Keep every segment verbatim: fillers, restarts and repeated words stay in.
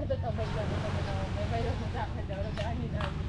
Tatabay lang ako na may mayroon sa akin daw, nag-aangin-angin.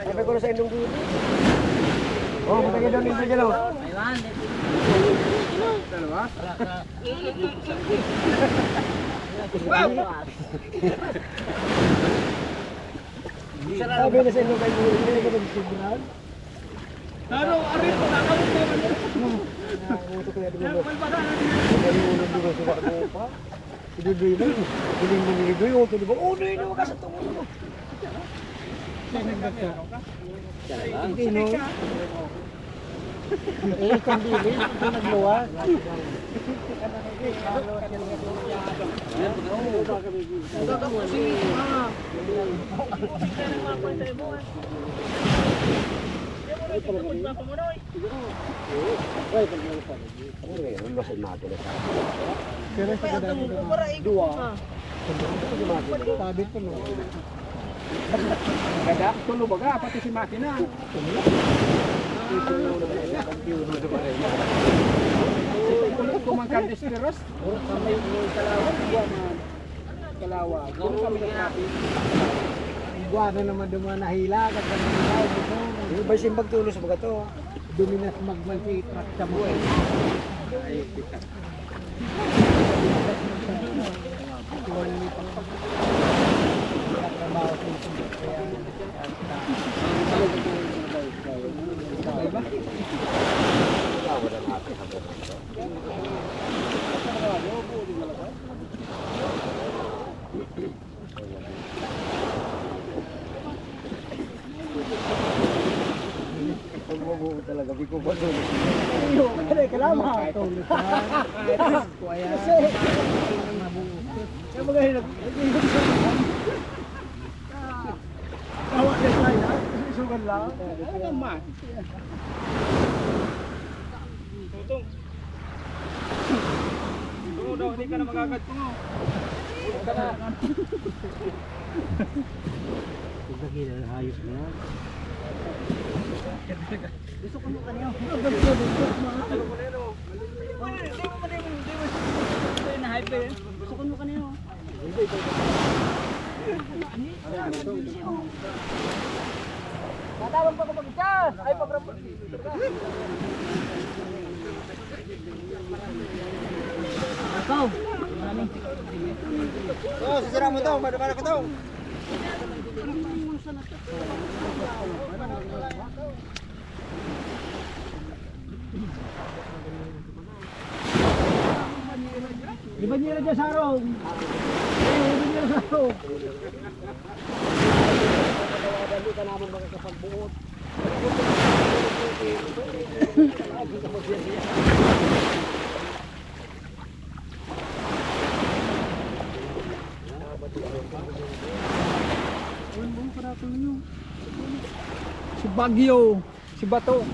Sabi ko na sa indong dito. Oh, matagay daw nito dyan, oh. Dalawa? Sabi na sa indong kaibigan, hindi na magsubrahan. Ano, arin, nakawin na naman. Ang utok na dulo. Ang palbaga na niya. Ang ulo dulo sa bako pa. Si Dudoy mo, galing mo ni Dudoy, oh, tuloy ba? Oh, no, no, ka sa tungo mo. Siya nagdagsa. Ang tinoy. Eh, kandili, ito nagluwas. Pero sa ganda nito, duwa. Sabi ko, no? Gada, tulo baga, pati si makina. Kulot ko man kandis piros. Sa may Kalawa. Kung kami nagkapi. Igwa na naman doon mga nahila, at ang mga tao, ito. Yung iba simbag tulos, baga to. Duminas magman si Trak sa buhay. Pag mabuo talaga, di ko ba doon? Iyo, kaya ka lamang. Kasi, kaya ba kayo nag-, nag-, awa na tayo, ha? Wala. Ano man? Tutong. Tungo daw, hindi ka na magagad, tungo. Huwag ka na. Tignan nila, hayop na yan. Gusto ko mo kanina. Gusto ko mo kanina. Tatawag pa ko mag-isa. Ay, pag-, ikaw. Oo, sisira mo to. Balik, balik ko to. Di ba niya dyan sa harong? Eh, di ba niya sa harong? Dali ka naman makakapagbuot. Si Baguio, si Bato.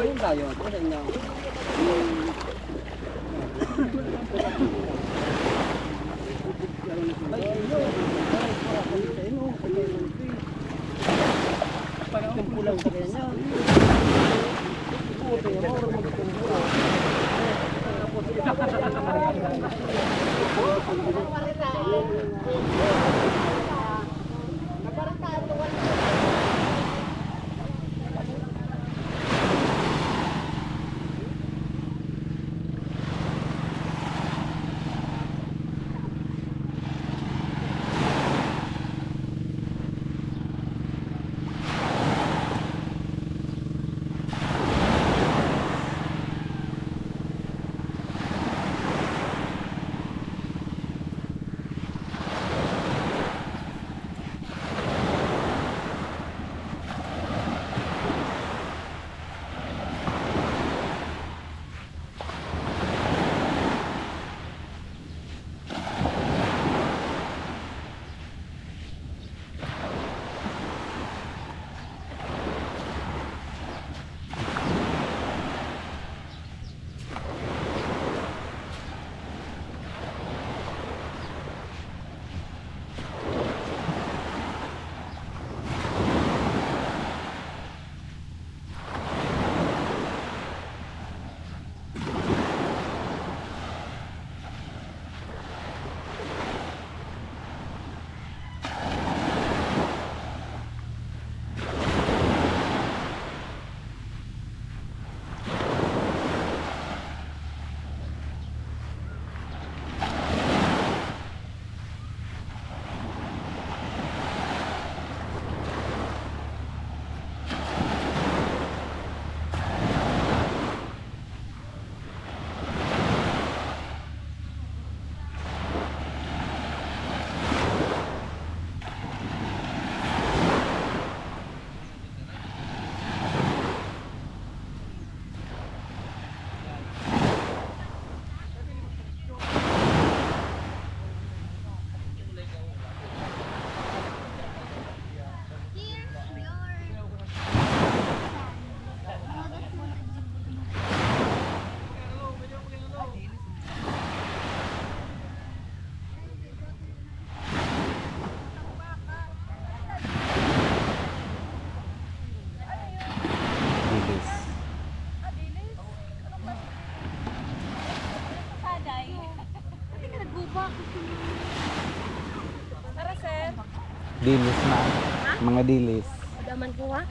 Ayun tayo, ito sa inyo. Ay, ayun. Ay, ayun. Panahon ko lang sa kanya. Dilis. Tara, sir. Dilis na. Ha? Mga dilis. Daman ko, ha?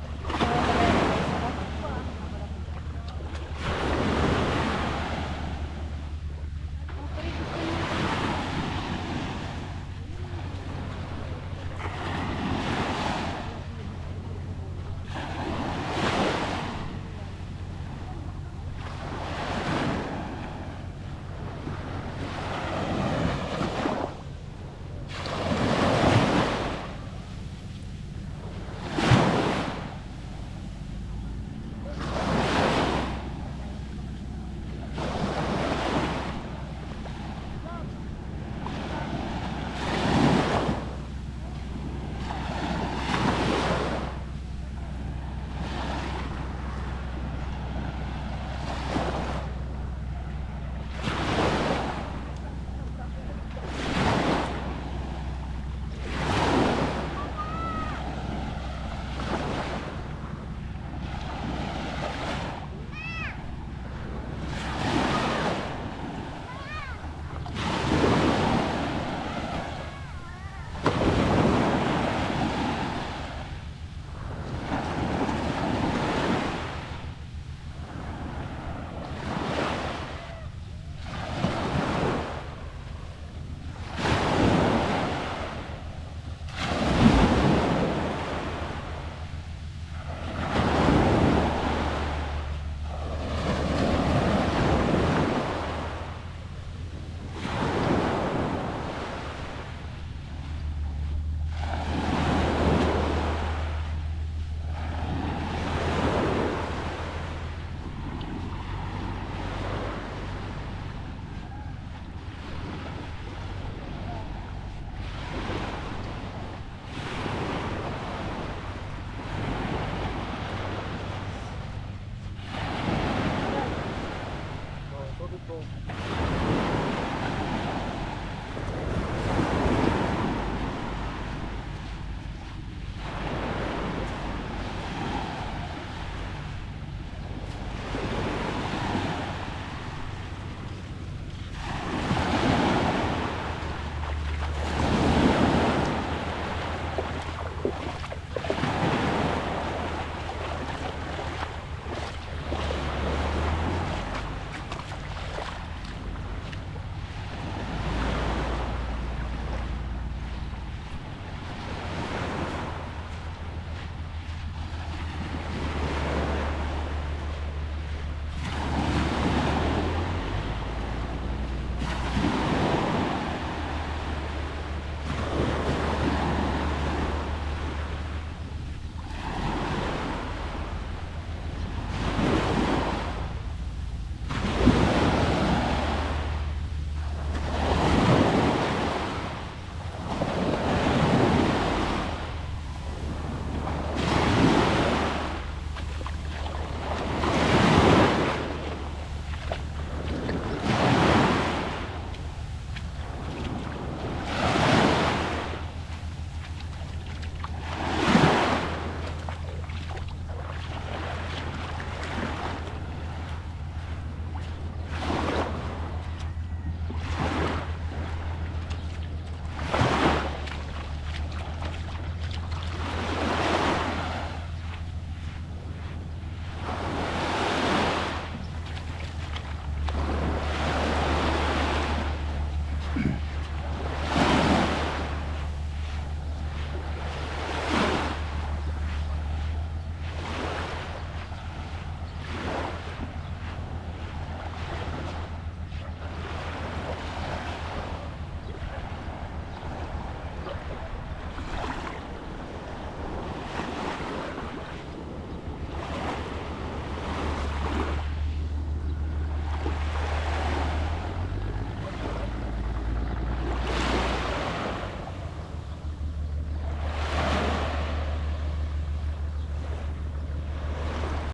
Ito.